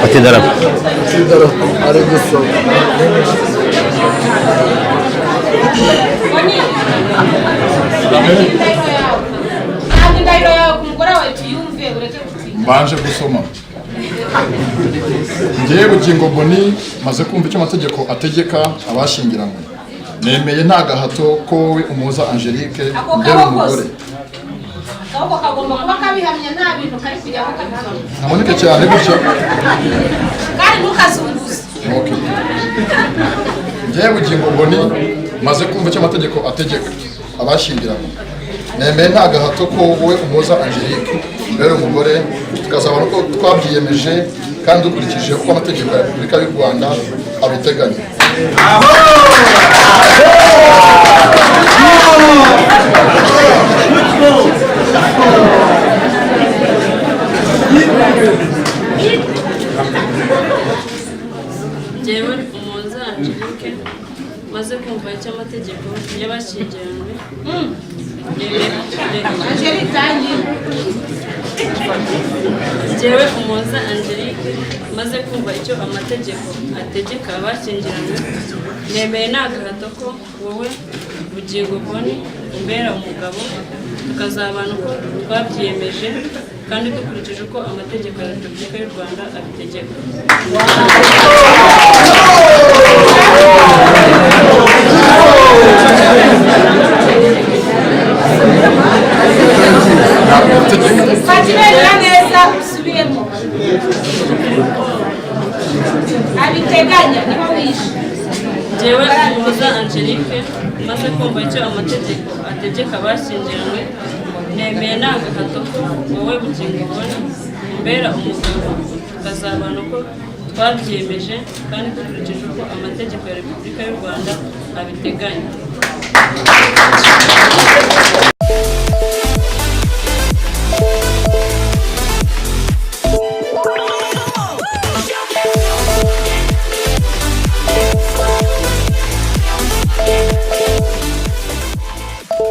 Fata idarapo. Idarapo ari gusoma. Indahiro yawe, ntabwo indahiro yawe ku mugore wawe tuyumve, ureke gutinya. Mbanje gusoma. Ngewe Bugingo Boni, maze kumva icyo amategeko ategeka abashyingiranywe, nemeye nta gahato ko wowe Umuhoza Angelique Ako mbere kaboko umugore. se. Akaboko kagomba kuba kabihamya, nta bintu kari kujyaho kabisoma. Ntaboneke cyane gutya. Kandi ntukazunguze. Okay. Ngewe Bugingo Boni, maze kumva icyo amategeko ategeka abashyingiranywe, nemeye nta gahato ko wowe Umuhoza Angelique mbere umugore, tukazabona uko twabyiyemeje kandi dukurikije uko amategeko ya Repubulika y'u Rwanda abiteganya. Njyewe Umuhoza Angelique, maze kumva icyo amategeko y'abashyingiranywe Angelique, tangira. Njyewe Umuhoza Angelique, maze kumva icyo amategeko ategeka abashyingiranywe, nemeye nta gahato ko wowe Bugingo Boni umbera umugabo, tukazabana uko twabyiyemeje kandi dukurikije uko amategeko ya Repubulika y'u Rwanda abitegeka. Fata ibendera neza, usubiremo. Abiteganya niho wishe. Njyewe Umuhoza Angelique, maze kumva icyo amategeko ategeka abashyingiranywe, nemeye nta gahato ko wowe Bugingo Boni umbera umugabo, tukazabana uko twabyiyemeje kandi dukurikije uko amategeko ya Repubulika y'u Rwanda abiteganya.